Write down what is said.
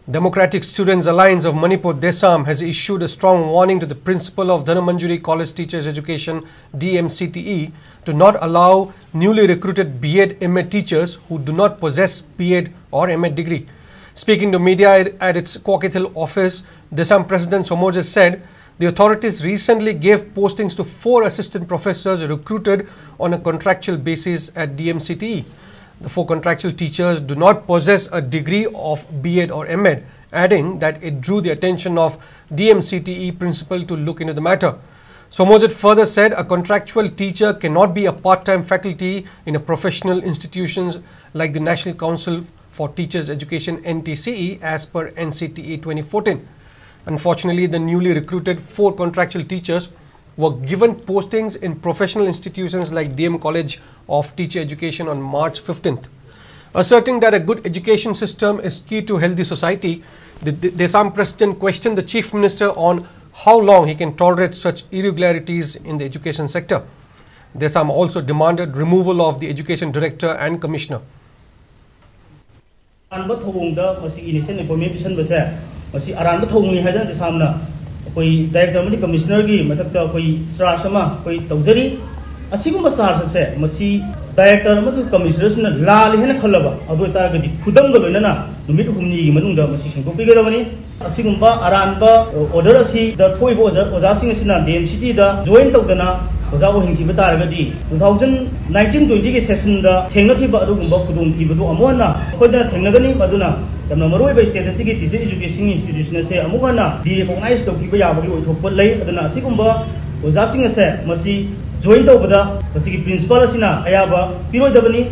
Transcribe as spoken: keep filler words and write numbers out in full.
Democratic Students Alliance of Manipur, DESAM, has issued a strong warning to the principal of Dhanamanjuri College Teachers Education, D M C T E, to not allow newly recruited B Ed M Ed teachers who do not possess B Ed or M Ed degree. Speaking to media at, at its Kwakethel office, DESAM President Somojit said the authorities recently gave postings to four assistant professors recruited on a contractual basis at D M C T E. The four contractual teachers do not possess a degree of B Ed or M Ed, adding that it drew the attention of D M C T E principal to look into the matter. Somojit further said a contractual teacher cannot be a part-time faculty in a professional institutions like the National Council for Teachers Education, N T C E, as per N C T E twenty fourteen. Unfortunately, the newly recruited four contractual teachers were given postings in professional institutions like D M College of Teacher Education on March fifteenth. Asserting that a good education system is key to healthy society, the D-, DESAM president questioned the chief minister on how long he can tolerate such irregularities in the education sector. DESAM also demanded removal of the education director and commissioner. ꯑꯔꯥꯟꯕ ꯊꯧꯑꯣꯡꯗ ꯃꯁꯤꯒꯤ ꯏꯅꯤꯁꯤꯌꯦꯜ ꯑꯦꯄꯣꯏꯟꯃꯦꯟ ꯄꯤꯁꯟꯕꯁꯦ, ꯃꯁꯤ ꯑꯔꯥꯟꯕ ꯊꯧꯑꯣꯡꯅꯤ ꯍꯥꯏꯗꯅ ꯗꯦꯁꯥꯝꯅ ꯑꯩꯈꯣꯏ director ꯑꯃꯗꯤ ꯀꯃꯤꯁꯅꯔꯒꯤ ꯃꯊꯛꯇ ꯑꯩꯈꯣꯏ ꯆꯥꯔꯖ ꯑꯃ ꯑꯩꯈꯣꯏ ꯇꯧꯖꯔꯤ꯫ ꯑꯁꯤꯒꯨꯝꯕ ꯆꯥꯔꯖ ꯑꯁꯦ ꯃꯁꯤ ꯗꯥꯏꯔꯦꯛꯇꯔ ꯑꯃꯗꯤ ꯀꯃꯤꯁꯅꯔꯁꯤꯅ ꯂꯥꯜꯂꯦ ꯍꯥꯏꯅ ꯈꯜꯂꯕ, ꯑꯗꯨ ꯑꯣꯏꯇꯥꯔꯒꯗꯤ ꯈꯨꯗꯝꯒ ꯂꯣꯏꯅꯅ ꯅꯨꯃꯤꯠ ꯍꯨꯝꯅꯤꯒꯤ ꯃꯅꯨꯡꯗ ꯃꯁꯤ ꯁꯦꯡꯗꯣꯛꯄꯤꯒꯗꯕꯅꯤ꯫ ꯑꯁꯤꯒꯨꯝꯕ ꯑꯔꯥꯟꯕ ꯑꯣꯔꯗꯔ ꯑꯁꯤꯗ ꯊꯣꯛꯏꯕ ꯑꯣꯖꯥ, ꯑꯣꯖꯥꯁꯤꯡ ꯑꯁꯤꯅ ꯗꯤ ꯑꯦꯝ ꯁꯤ ꯇꯤꯗ ꯖꯣꯏꯟ ꯇꯧꯗꯅ ꯑꯣꯖꯥ ꯑꯣꯏꯍꯟꯈꯤꯕ ꯇꯥꯔꯒꯗꯤ, ꯇꯨ ꯊꯥꯎꯖꯟ ꯅꯥꯏꯟꯇꯤꯟ ꯇ꯭ꯋꯦꯟꯇꯤꯒꯤ ꯁꯦꯁꯟꯗ ꯊꯦꯡꯅꯈꯤꯕ ꯑꯗꯨꯒꯨꯝꯕ ꯈꯨꯗꯣꯡꯊꯤꯕꯗꯨ ꯑꯃꯨꯛ ꯍꯟꯅ ꯁꯣꯏꯗꯅ ꯊꯦꯡꯅꯒꯅꯤ꯫ ꯃꯗꯨꯅ ꯌꯥꯝꯅ ꯃꯔꯨꯑꯣꯏꯕ ꯁ꯭ꯇꯦꯠ ꯑꯁꯤꯒꯤ ꯇꯤꯆꯔ ꯏꯖꯨꯀꯦꯁꯟꯒꯤ ꯏꯟꯁꯇꯤꯇ꯭ꯌꯨꯁꯟ ꯑꯁꯦ ꯑꯃꯨꯛ ꯍꯟꯅ ꯗꯤ ꯔꯤꯀꯣꯛꯅꯥꯏꯖ ꯇꯧꯈꯤꯕ ꯌꯥꯕꯒꯤ ꯑꯣꯏꯊꯣꯛꯄ ꯂꯩ꯫ ꯑꯗꯨꯅ ꯑꯁꯤꯒꯨꯝꯕ ꯑꯣꯖꯥꯁꯤꯡ ꯑꯁꯦ ꯃꯁꯤ ꯖꯣꯏꯟ ꯇꯧꯕꯗ ꯃꯁꯤꯒꯤ ꯄ꯭ꯔꯤꯟꯁꯤꯄꯥꯜ ꯑꯁꯤꯅ ꯑꯌꯥꯕ ꯄꯤꯔꯣꯏꯗꯕꯅꯤ꯫